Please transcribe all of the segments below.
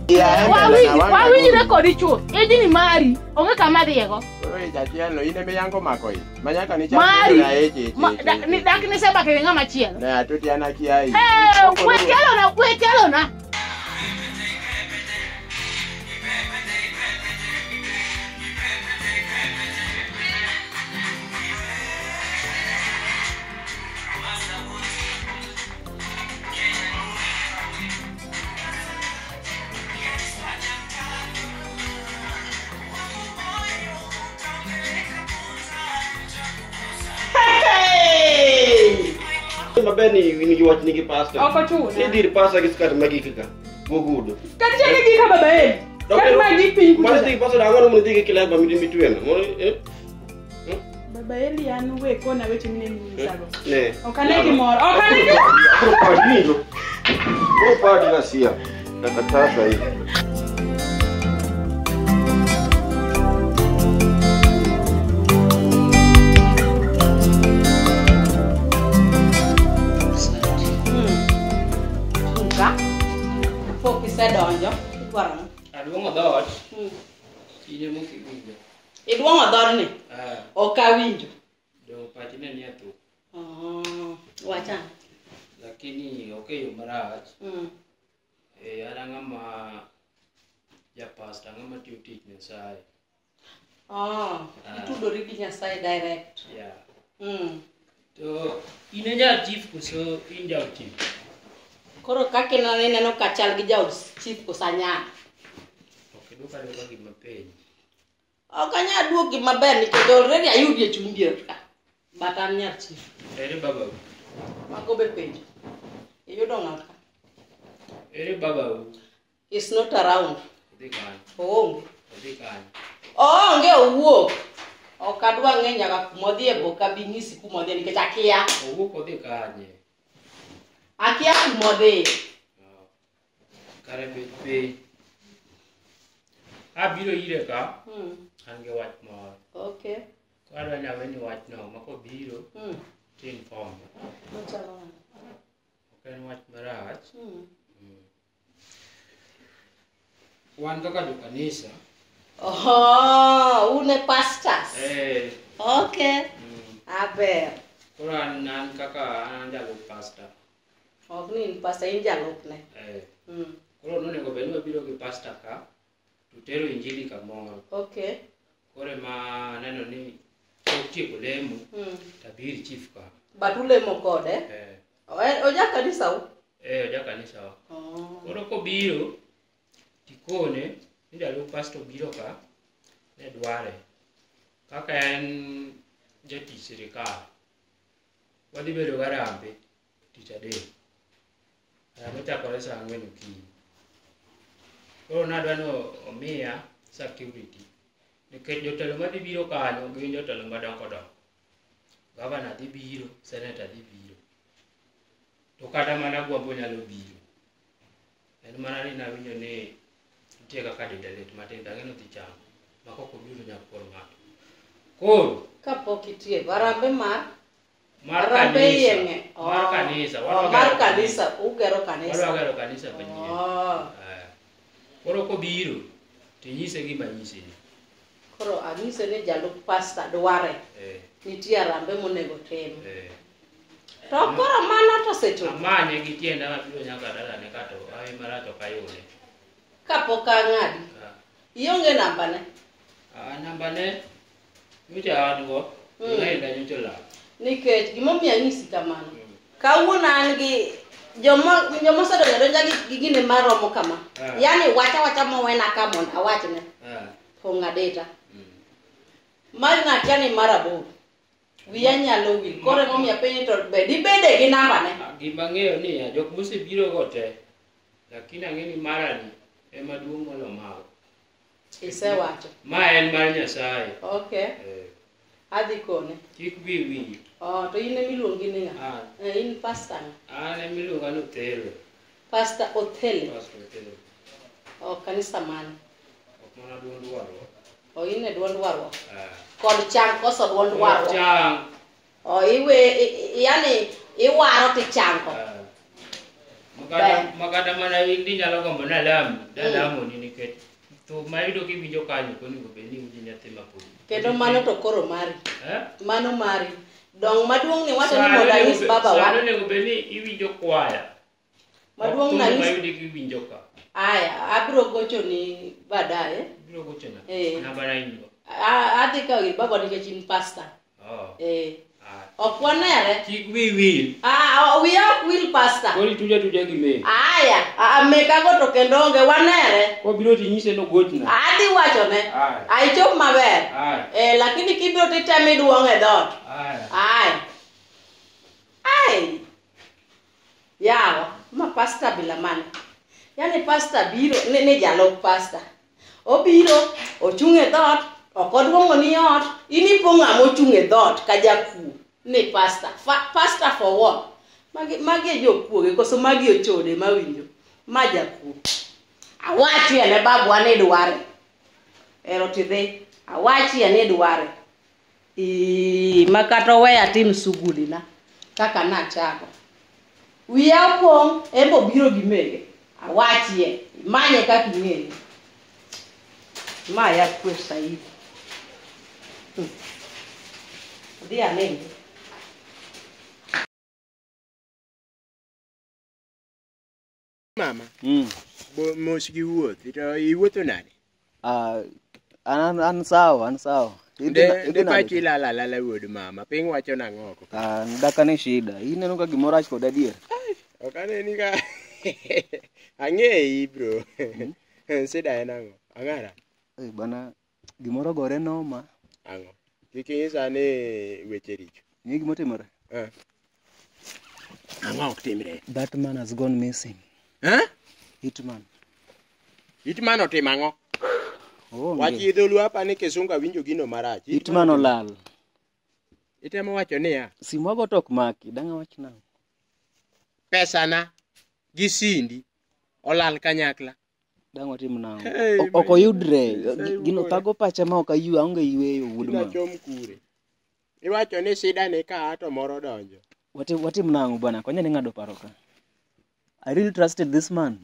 Wawinjre kodi chuth. Ijni mari, onge kama adhiyego. Koro ich achiel no in ema iyango mako ich. Ma nyaka nichak Mari. na ich ich. Ma, ich, da, ich, ni, ich. dak nisebake gi ng'ama chielo. Ne atuti an akia ich. Hey, we kelona, we kelona. Maber ni in gi wach nigi pasta. Ok ochuno. Ni dir pasta gi skat magik ka. Gogudo. Skat chande gi ka baba en. Skat magi piny Mano kucho. dhi pasta ang'o mondo idhi gi kilemba mitweno. Mondo eh? Baba Eli an we kona weche mineno nyisago. Ne. Ok ane gimoro. Ok ane gimoro. Koro padi winjo. Koro padi nasia. Takataka hii. Ka pok isedonjo idwaro ang'o? Aduong'o dhoot, in ema ok iwinjo. Iduong'o dhoodni Ah, ok awinjo. Dong' pachi ne nie thum. Oh, wachane. Lakini ok e yo marach. Eh, an ang'ama japasta, ang'ama tiyo tich Nyasaye. Oh, itudori gi Nyasaye direct. Yeah. To in e ja chief koso in jaod chief? Koro kaka ineno ineno ka chal gi jaod chief koso anyal. Ok idwok aduoka gima penjo. Ok anyal duoki maber nikech already ayudi e chuny dier ka. But an nyar chief. Ere babau? Mago be penjo. Iyudo ng'ato ka? Ere babau? Is not around. Odhi kanye? Oonge. Odhi kanye? Oonge owuok. Ok adwa ng'e nyaka kumodhiye be ok abi nyisi kumodhiye nikech akia. Owuok odhi kanye? Akia kumodhiye. Oh. Kare bed piny. Abiro ire ka, an gi wach moro. Okay. Koro adwa ni aweni wachno ma kobiro to inform. Machalo nade? Ok en wach marach. Wan kaka jokanisa. Oh, un e pastors. Eh. Okay. Aber. Koro an kaka an jalup pastor. Ok ni in pastor, in jalupne. Eh. Koro nonego bed ni wabiro gi pastor ka to tero injili kamoro. Okay. Koro ema aneno ni tok tieko lemo to abiro chief ka. But ulemo kode? Eh. Oja kanisa u? Eh, oja kanisa wa. Oh. Koro kobiro tikone ni jalup pastor obiro ka ne dware. Kaka en jatich sirikal, wadhi bedo gi harambee tich adek. Harambee chakore saa 4 okinyi. Koro nadwa ni omiya security nikech jotelo madhi biro kanyo gin jotelo madongo dongo. Gavana dhi biro, senator dhi biro. To kata mana Agwambo nyalo biro. En mana ni nawinjo ni nitie kaka dende lit matin to ang'e ni odhi chango. Ma kok obiro nyaka kor ng'ato. Koro Kapok itieko, harambee mar? Mar Harambee kanisa. iye ng'e? Mar Oh. kanisa. Oh, Wadwa mar gero kanisa, ugero kanisa. Wadwa gero kanisa manyien. Oh. Eh. Koro kobiro to inyise gima anyiseni. Koro anyise ni jalup pastor dware. Eh. Nitie harambee monego tim. Eh. To koro mano to osechopo. Amanye gi tienda mabiro nyaka dalane ka to awe marach ok ayude. Kapok ang'adi. Ah. Ionge nambane? Ah, nambane nyocha an go. Ng'enda nyocha olal. Nikech gimomiyo anyisi kamano. Kawuono an gi joma osedonjo adonja gi gine maromo kama. Ah. Yani wacha wacha mowena ka mondo awachne. Ah. Pong' adita. Mar ng'atia ni mar 8. Wiya nyalo wil. Koro emomiyo apenji to be dibede gi nambane? Gima ang'eyo ni ya, jok mosebiro go te, lakini ang'e ni marani ema duong' molo mago. Isewacho. Ma en mar Nyasaye. Okay. Eh. Adhi kone. Kik wi wiyi. Oh, to in emiluongi ni ng'a? An. Eh, in pastor ng'a? An emiluonga ni Othelo. Pastor Othele. Pastor Othelo. Oh, kanisa mane? Ok mana duond warruok. Oh, in e duond warruok. Ah. Kod chang koso duond Kod warruok. chang. Oh, iwe yani iwaro tichango. Ah. Makata mana in dinyalo gombo nalam, dalamoni nikech thum ma iyudo kiwinjo kanyo ok onego bed ni iwinjo nyathi mapod. Kendo mano to koro mari. Eh? Mano mari. Dong maduong' ni wacho ni mondo anyis baba wa. Sani onego bed ni iwinjo kwaya. Maduong' Thum na ma nyis. iyudo kiwinjo ka. Aya, abiro gochoni baadaye. Ibiro gochona. Eh. Namba na in go. Adhi kawo ir baba nikech in pastor. Oh. Eh. Ah. Ok wanere. Kik wiyi wil. Ah, wiya ok wil pastor. Koro ituja tuja gi me. Aya, mekago to kendo onge wanere. Kobiro tinyise nogochna. Adhi wachone. Aya. Aichop maber. Aya. Eh, lakini kibiro titemo iduong' e dhoot. Aya. Aya. Ai. Yawa, ma pastor bila mane. Yani pastor biro, ni jalup pastor. Obiro, ochung' e dhoot, ok oduong'o ni ot, in ipo ng'ama ochung' e dhoot ka jakuo. Ni pastor. Pastor for what? Magi e jokuoge, koso magi ochode mawinjo. Ma jakuo. Awachie ne babwa ni dware. Ero tidhi. Awachie ni dware. Ii, ma kata oweya atim suguli na kaka nachako. Wiya opong', en be obiro gi mege. Awachie, imanye kaka ing'eye. Ma ya kwe saidi. Dhi anene. Mama, mos gi wuoth, to iwuotho nade? Ah, an sawa, an sawa. Nde pachi lala lala wuod mama, piny wacho nang'o oko? Ah, dakane shida. Ineno ka gimoro rach kod adier. Ok aneni ka ang'eyi bro. Shida en ang'o? Ang'ara? Eh, bana, gimoro gore noma. Ang'o? Kik inyisa ni weche richo. Ing'e gima otimore? Eh. Ang'o ok timre? That man has gone missing. Eh? Hitman. Hitman otimo ang'o? Oonge. Wach gi dholuo apa ni kisungu awinjo gino marach. Hitman olal. Itemo wacho niya, Simu wago to ok maki, dang' awach nang'o? pesana gi sindi olal kanyakla. Dang' watim nang'o? Hey, Ok oyudre. Hey, Gino wuora. thago pacha ma ok aywe, aonge yweyo wuod ma. Inachom kure. Iwacho ni shida ni ka to moro donjo. Watim nang'o bwana? Konya ni ng'ado paro ka. I really trusted this man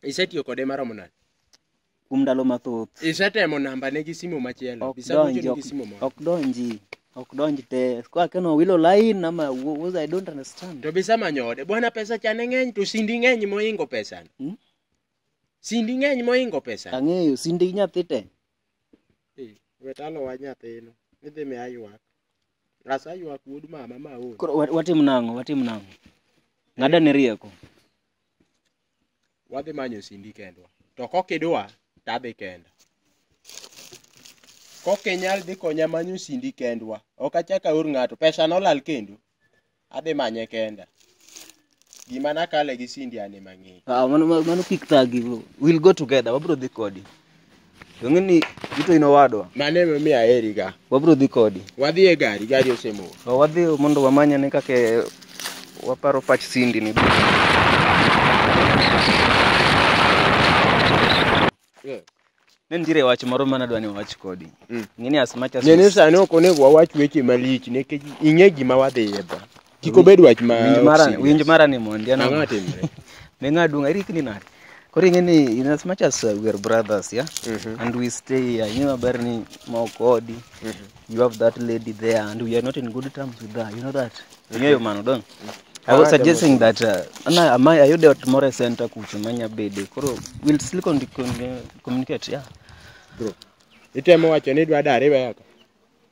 Isetiyo kode maromo nade? kuom ndalo mathoth. Isetemo namba ne gi simu machielo. Ok Bisagochoni donji, gi simu moro. ok donji te. Kwa keno wilo line ama was I don't understand. To bisamanyo ode. Bwana pesa cha ne ng'eny to sindi ng'eny moingo pesano. Sindi ng'eny moingo pesano. Ang'eyo sindi nyathi te. Eh, wetalo wa nyathino. Idhi miya ywak. Aseywak wuod mama ma aol. Koro watim nang'o? Watim nang'o? Ng'ada ne rieko. Wadhi manyo sindi kendwa. To kokidwa, tadhi kenda. Kokinyal dhi konya manyo sindi kendwa. Ok achak aor ng'ato. Pesa nolal kendo. Adhi manye kenda. Gima nakale gi sindi an ema ang'eyo. Ah, mano kik thagi. We'll go together. Wabro dhi kodi. Ong'e ni ito in owadwa. Mano emomiyo aheri ga. Wabro dhi kodi. Wadhi e gari, gari osemor. To wadhi mondo wamanyane kaka waparo pach sindi ni. Ne nitiere wach moro mane adwa ni wawach kodi. Ing'e ni as much as Nene sani ok onego wawach weche malich nikech ing'e gima wadhiye ba. Kik obed wach ma ok winj serious. mara ni mondi an Ang'o timre? Ne ng'adung' arikni nade. Koro ing'e ni in as much as we are brothers, yeah? And we stay here. Ing'e maber ni ma ok odi. You have that lady there and we are not in good terms with her. You know that? Ing'eyo mano dong? I was suggesting that ana ama ayude ot moro e center kucho manya bede. Koro we'll still communicate, yeah. Bro. Itemo wacho ni idwa dar iweya ka.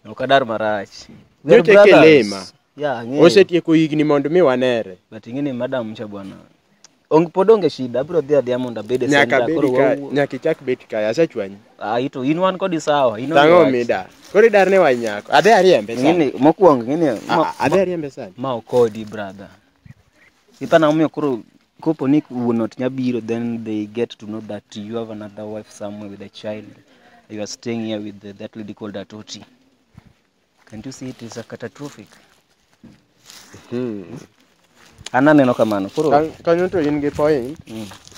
Ok adar marach. We are Nyocha brothers. kilima. Yeah, ang'eyo. Osetieko higni mondo mi wanere. But ing'e ni madam cha bwana. Pod onge shida, abiro dhi adhiya mondo abed e Nyaka center. bedi Koro ka, wawuo. nyaka ichak bet kae, asechwanyi. Ah, ito in wan kodi sawa. In onge Tang'o wach. midar. Koro idar ne wach nyako. Adhi ariembe Ing'e sani. ni mokwongo ing'e ni Adhi ariembe sani. ma ok kodi brother. Ipana omiyo koro kopo ni wuon ot nya biro then they get to know that you have another wife somewhere with a child. You are staying here with that lady called Atoti. Can't you see it is a catastrophic? An aneno kamano. Koro Kanyo to in gi point.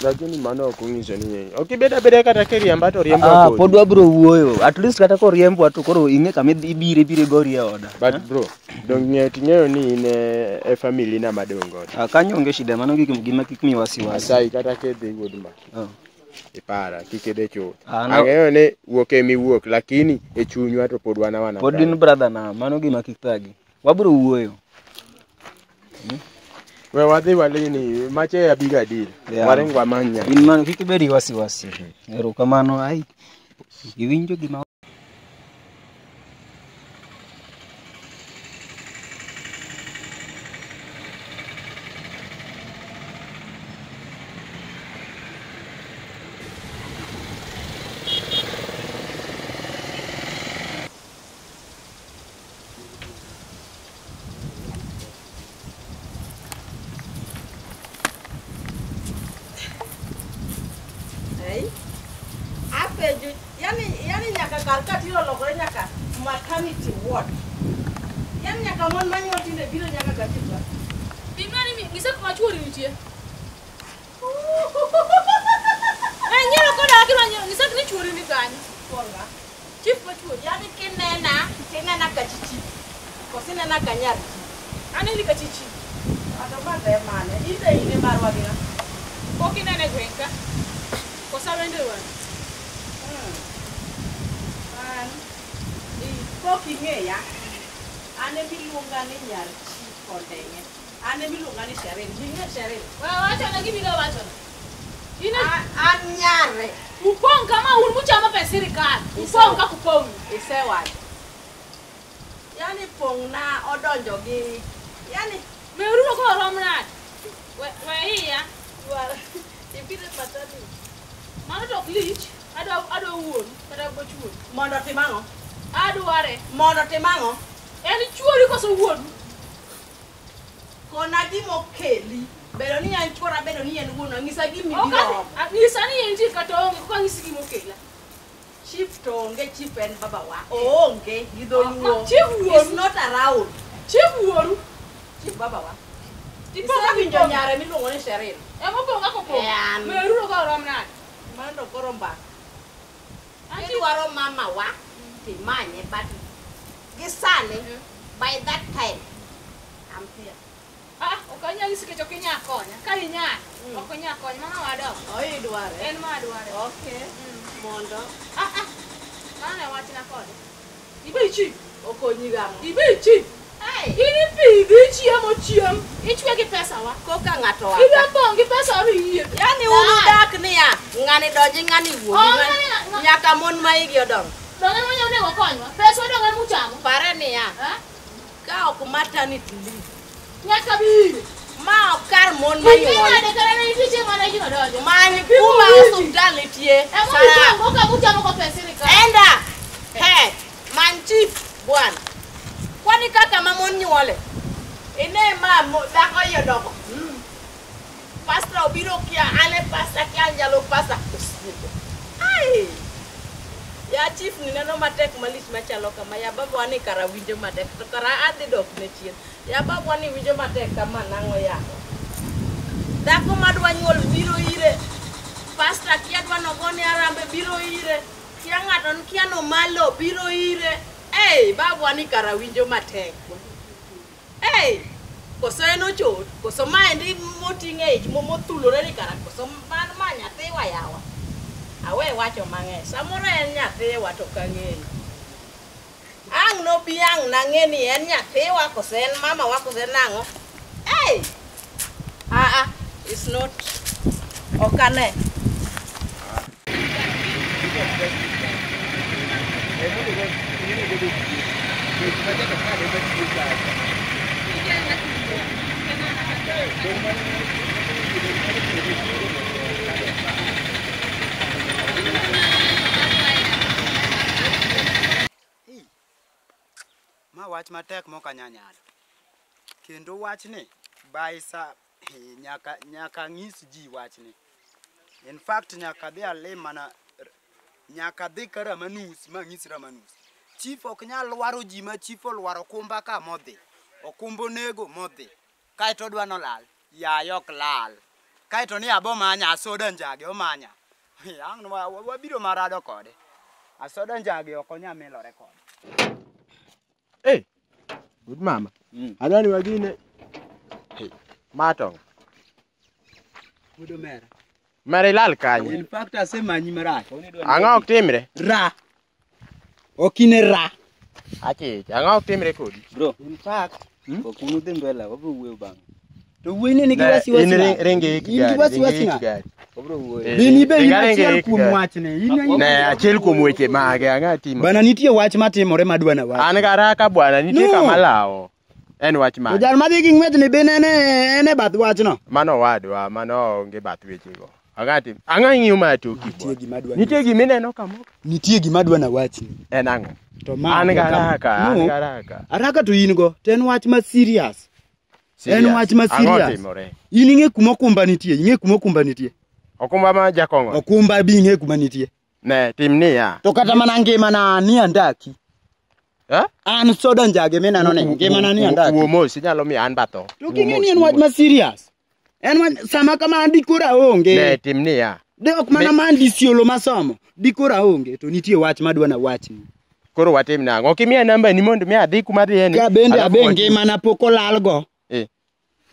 Lakini mano ok onyiso ni ok ibed abeda kata kiriemba to riembo Ah, kodi. pod wabiro wuoyo. At least kata koriembwa to koro ing'e kama ibire ibire gori e oda. But bro, Dong ng'eyo ting'eyo ni in e family na madong' godo. Ah, kanyo onge shida, mano gik gima kik mi wasiwasi. Asayi kata kidhi wuod ma. Oh. Ipara kik idhi chuth. Ah, no. Ang'eyo ni wuok emiwuok lakini e chunywa to pod wan awana. Pod in brother na, mano gima kik thagi. Wabiro wuoyo. We wadhi walini mache ya biga deal. Yeah. Waring wamany nyathi. In mano kik ibed gi wasiwasi. Erokamano ai. Iwinjo gima Ei. Apenjo, yani nyaka kar ka tiro olokore nyaka maternity ward. Yani nyaka mon manyuol tinde biro nyaka ka chitwa. Pimna ni ng'isa kuma chuori nitie. Eh, nyiero koda akima nyiero, ng'isa ni chuori ni kanye. Chuorga. Chief ma chuori. Yani kinena, tinena ka chichi. Koso inena ka nyar chi. Aneni ka chichi. Ato ma ber mane? Ite ine marwa gi ng'a? Pok inene e gweng' ka. Koso awendo e wang'i. An pok ing'eya. An emiluonga ni nyar chi Kondeng'e. An emiluonga ni Sheryl. Ing'e Sheryl? Wachona gima wachona. Ine An nyare. upong' kama un muchamo pes sirikal. Upong' kaka upong'. Isewacho. Yani pong'na odonjo gi yani Meuru koro rom nade? We iya. dwar ibiro maternity. Mano to ok lich. Adwa wuonu kata go chuori. Mondo otim ang'o? Adware. Mondo otim ang'o? En chuori koso wuonu? Kona gimokeli. Bedo ni en chuora, bedo ni en wuonwa, ng'isa gimibiro oko. Ng'isa ni entie kata oonge, koka ang'isi gimokela. Chief to onge, chief en babawa. Oonge gi dholuo. Chief wuoru. Is not around. Chief wuoru. Chief babawa. Ipong' kaka Isewinjo ipong'. nyare miluongo ni Sheryl. Ema opong' kaka opong'. An. Meuru koro rom nade? Mano to koro mbaka. An Kidwaro mamawa, timanye, but gi sani, by that time, I'm here. Ah, ok anyal nyisi nikech ok inyal konya. Ka inyal, ok inyal konya. Mano wadok. Oh, idware? En ma adware. Okay. Mondo Ah, ah. Mano e wachna kode. Ibe ichi. okonyi gang'o? Ibe ichi. Hey! In ipidhi, ichiemo chiem. Ichwe gi pesa wa. Koka ng'ato oa Idwa ka. pong' gi pesa wa miyie. Yani un udak niya, ng'ani donji ng'ani wuogi. Oh, ng'ani- Nyaka mon ma igi odongo. Donge manya onego konywa. Pesa wa donge muchamo. Pare niya, Eh? ka ok maternity leave, Nyaka bi. ma ok kar mon Ing'e manyuol. nade kata ne nitie chieng' mane ji nodonjo. Many Pimo kuma wiji. osuptal nitie. Ema Sara. upong' koka muchamo go pes sirikal. Enda. He, many chief bwana. Kwani kaka ma mon nyuole? Ine ma dhako iye odongo. Pastor obiro kia, an e pastor kia an jalup pastor. Osiepe. Ai! Ya chief ni neno matek malich machalo kama. Ya babwa ni kara winjo matek. To kara adhi dok ne chien. Ya babwa ni winjo matek kama nang'o yawa. Dhako madwa nyuol biro ire. Pastor kia dwa nogone arambe biro ire. Kia ng'ato kia no malo biro ire. Ei, babwa ni kara winjo matek. Ei, koso en ochot, koso maendi moting'o e ich mothulore ni kara, koso man ma nyathiwa yawa. Awe wacho mang'eny. Samoro en nyathiwa to ok ang'eyo. Ang' nobi ang' nang'e ni en nyathiwa koso en mamawa koso en nang'o. Ei! Ah ah, it's not. Ok ane. Ma wach matek mok anyal nyalo. Kendo wachni by sa nyaka ng'is ji wachni. In fact nyaka dhi alim mana nyaka dhi ka Ramanus ma ng'is Ramanus. Chief ok nyal lwaro ji ma chief olwaro okumba ka modhi. Okumba onego modhi. Kaeto odwa nolal. Yaye ok lal. Kaeto ni abo manya asoda njage omanya. Ang' wabiro marado kode. Asoda njage ok onyal milore kode. Eh. Good mama. Adwa ni wagine. Hey, mato. Wuod omera. Mara ilal kanye? In fact asemanyi marach. Ang'o ok timre? Ra. Ok ine ra. Achich, ang'o ok timre kodi? Bro, In fact, ok unudhi mbele, wabro wuoyo bang'e. to wuoyi ni nigi Ne, wasiwasi in ng'a? ringi ik In gi gari, wasiwasi ringi ik ng'a? gari. Wabro wuoyo. Eh, Be ni be in ringa ringi achiel ik kuom gari. wachne. In Ne, achiel kuom weche mage, ang'o timo? Bana nitie wach matimore madwa na wach. An garaka bwana, nitie No. kama lawo. En wach To mane? jal madhi gi ng'wechni be ne en e bath wachno. Mano owadwa, mano onge bath wechego. Ang'o tim? Ang'o ing'iyo ma toki Nitie bwana? gima adwa Nitie gima ineno kamoro? Nitie gima adwa na wachni. En ang'o? To ma An garaka, an No. garaka. Haraka to in go, to en wach ma serious. En Serious. wach ma Ang'o serious. timore? In ing'e kuma okumba nitie, ing'e kuma okumba nitie. Okumba ma jakong'o. Okumba bi ing'e kuma nitie. Ne, tim niya. To kata mana ngimana ni andaki. Eh? An soda njage mineno ni ngimana ni andaki. Wuo mos, inyalo miyo an batho. To king'e ni en wach ma serious. En wach sama kama an dikoro aonge. Ne, tim niya. De ok mana man disiolo masomo, dikoro aonge to nitie wach madwa na wachni. Koro watim nang'o? Ok imiya namba ni mondo mi adhi kuma adhiye ni. Ka bende Alafu abe ngimana pok olalgo. Eh.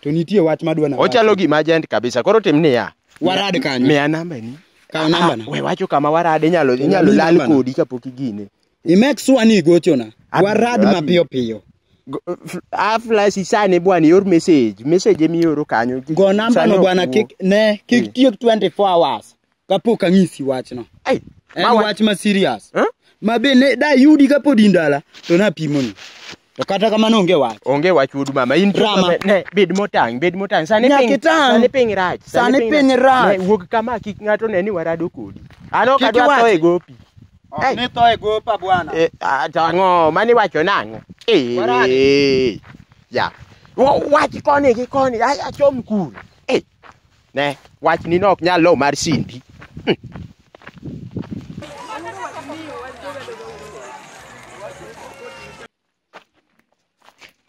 To nitie wach madwa na Ochalo wachni. gima agent kabisa. Koro tim niya. Warad kanyo. Miya namba ni. Kaw namba na. We wacho kama warad inyalo To inyalo nami lal namba na. kodi kapok igine. Imek sure ni igochona. Abiro, Warad abiro. mapiyo piyo. A flash sani bwana ior message. Message emioro kanyo. Go namba Sani no ok bwana wuo. kik ne kik Eh. tiek 24 hours kapok ang'isi wachno. Ai, En ma wa- wach ma serious. Eh? Ma be ne da yudi kapod in dala to napimoni. To kata kamano onge wach. Onge wach wuod mama. In Rama. Ne, bed motang', bed motang'. Sani Nyaka piny itang'. sani piny rach. Sani piny rach. Ne, wuog kama kik ng'ato ne ni warado kodi. An ok Kik adwa tho iwachi. e gopi. Ok ni tho e gopa bwana. Eh, to ang'o mani wacho nang'o? Eh, ya. Wach koni gi koni, achom kuro. Eh, ne, wachni no ok nyal lo mar Cindy.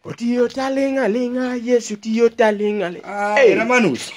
Otiyo taling' aling'a, Yesu tiyo taling' aling'a. Ah, Eh. Ramanus.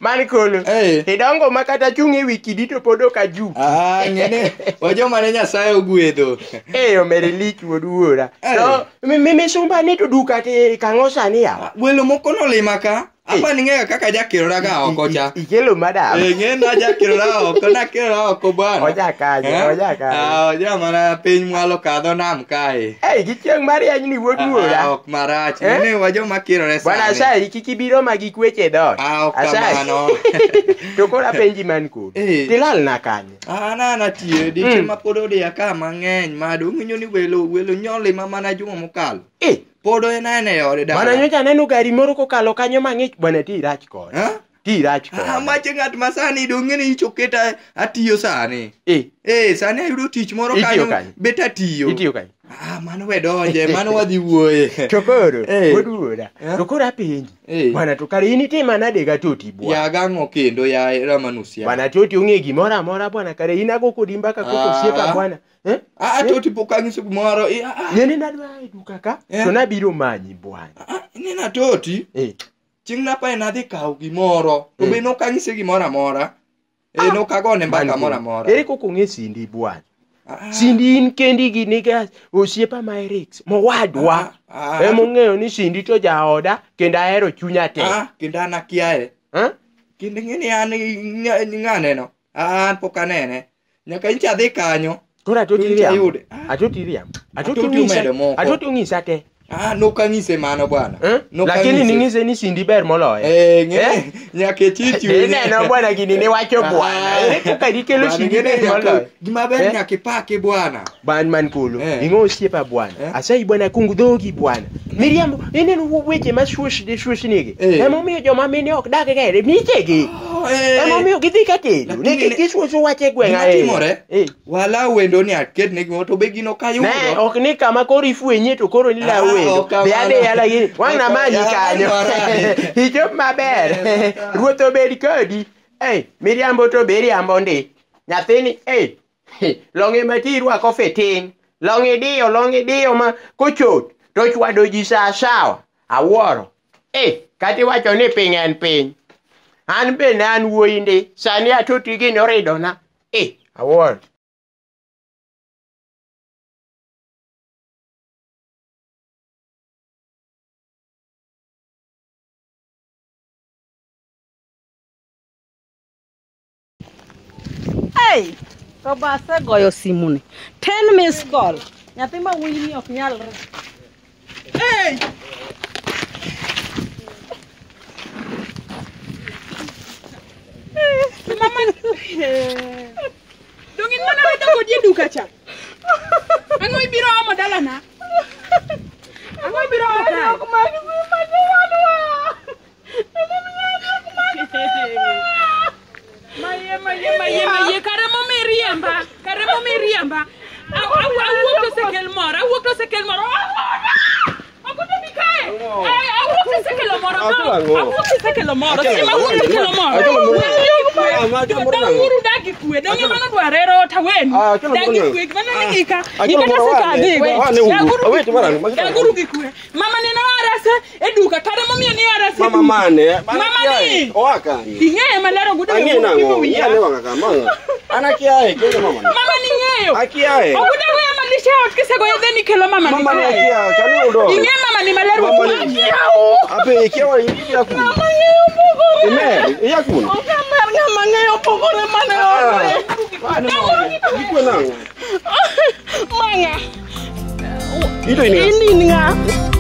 Man kolo. Eh. Idongo ma kata chung' ewi kidi to pod ok ajuk. Ah, ng'ene wajoma ne Nyasaye ogwedho. Eh, omere lich wuod wuora. Eh. To misumba ni to duka te kang'o sani yawa? Welo moko nolima ka. Apa ni ng'eyo kaka jakirora ga oko cha. Ikelo madam. Eh, ng'e na jakirora oko, nakirora oko bwana. Oja kanyo, Eh? oja kanyo. Ah, oja mana piny mwalo kadho nam kae. Ei, gi chieng' mar yany ni wuod Ah, wuora. ok marach. Eh? Ng'e wajoma kirore sani. Bwana Asai, kik ibiro ma gi kweche dhoot. Ah, ok Asai. kamano. To koro apenji man kodi. Eh. Tilal na kanye? An an atiyo diche Mm. ma pod odiya ka mang'eny mado ung'inyo ni welo welo nyolima mana juma mokalo. Eh, Pod en aena e ode dala. bwana nyocha aneno gari moro kokalo kanyo mang'ich. Bwana ti rach kode. Eh? Ti rach Ah, kode. mache ng'at ma sani dong' ng'e ni icho keta atiyo sani. Eh, Eh, sani ayudo tich moro Itiyo kanyo kanye? bet atiyo. itiyo kanye? Ah, mano we donje, mano wadhi wuoye. To koro, Eh. wuod wuora. Eh? To koro apenji. Eh. Bwana to kare in itima nade ga Toti bwana? Ya gang'o kendo ya Ramanus ya. Bwana Toti ong'e gimoro amora bwana kare in ago kodi mbaka koko Ah. osiepa bwana. Eh? Ah, Toti pok anyiso gimoro. Eh, ah, ah, Nene nadwa e duka ka Eh. to nabiro manyi bwana. ah, nena Toti, Eh. chieng' napa en adhi kawo gimoro. To Eh. be nok anyise gimoro amora. Eh, nok agone mbaka Man moro koro. amora. Ere kaka ong'e Cindy bwana? Ah, Cindy in kendi gi niga osiepa ma Erics mowadwa. Ah, ah, Emong'eyo ni Cindy to jaoda kendo ahero chunya te. ah, kendo an akiaye. Eh? Kendo ing'e ni an ng'aneno. Ah, an pok anene. Nyaka incha adhi kanyo. Koro Atoti Incha riambo. yude. Ah. Atoti riambo. Atoti Atoti ong'isa. omedo moko. Atoti ong'isa te. Ah, nok anyise mano bwana. Eh? Nok Lakini anyise. ning'ise ni Cindy ber moloye. Eh, ng'e Eh? nyaka ichich chunye. Ineno bwana gini niwacho bwana. Ere kaka dikelo Bwana, Cindy ng'e ber ni nyaka- moloyo. Gima ber Eh? nyaka ipake bwana. Ban man kolo. Eh. Ing'o osiepa bwana. Eh. Asayi bwana kung dhogi bwana. Miriambo ineno weche ma shuosh shuoshnigi. Eh. Emomiyo joma mine ok dag gere michegi. Oh, eh. Emomiyo gidhi ka tedo. Lakini Nikech ne- gisuoso wach e gweng' Gima ahinya. timore? Eh. Wala wendo ni aketne gimoro to be gino ok ayudo. Ne, ok ni kama koro ifwenye to koro nilawo Ah, wendo. ok kamano. Dhi adhiya lakini wang' Ok, namanyi ah, kanyo. waradi. Ichop maber. Ruoth obed kodi. Ei, miriambo to be iriambo ndi. Nyathini, ei, long'e ma ti irwako fiting. Long'e diyo, long'e diyo ma kochot to chwado ji sa sawa. Awuoro. Ei, kata iwacho ni piny en piny. An be ne an wuoyi ndi. Sani atoti gini oridona. Ei, awuoro. Hey, to ba asegoyo simu ni. 10 miss call. Nyathi ma wuoyi ni ok nyalre. Hey! Mama, dong in mana wito kodi e duka cha. Ang'o ibiro omo dalana? Ang'o ibiro omo kae? Ok mag sima jowadwa. Maye, maye, maye, maye, kare momiriemba, kare momiriemba. Awuok to osekel moro, awuok to osekel moro. Ok obi kae. Ai, awuok to osekelo moro. Awuok to osekelo moro. Sima awuok to okelo moro. Danguru dagi kwe, donge mano dwarero taweni. Dagi kwe, mano ni gika. Gika to osekadhigo. Danguru gi kwe. Mama ne arase e duka, kare momiyo ni arase. Mama mane? Mama ni. Oa kanye? Ing'eye maler ogudo Ang'e nang'o? Ing'e ane wang'a ka, mama. An akiaye, kendo mama ni. Mama ni ng'eyo. Akiaye. Ogudo weya malisha ot kisegoyo then ikelo mama ni. Mama ni akia, kanu udo. Ing'e mama ni maler Mama ni. wuok. Ape ikia iya kuno. Ng'ama ng'eyo pogore. Imer, iya kuno. Ok amer ng'ama ng'eyo pogore mane ore. Ikwe nang'o? Mang'a. Ito in ng'a? In in ng'a?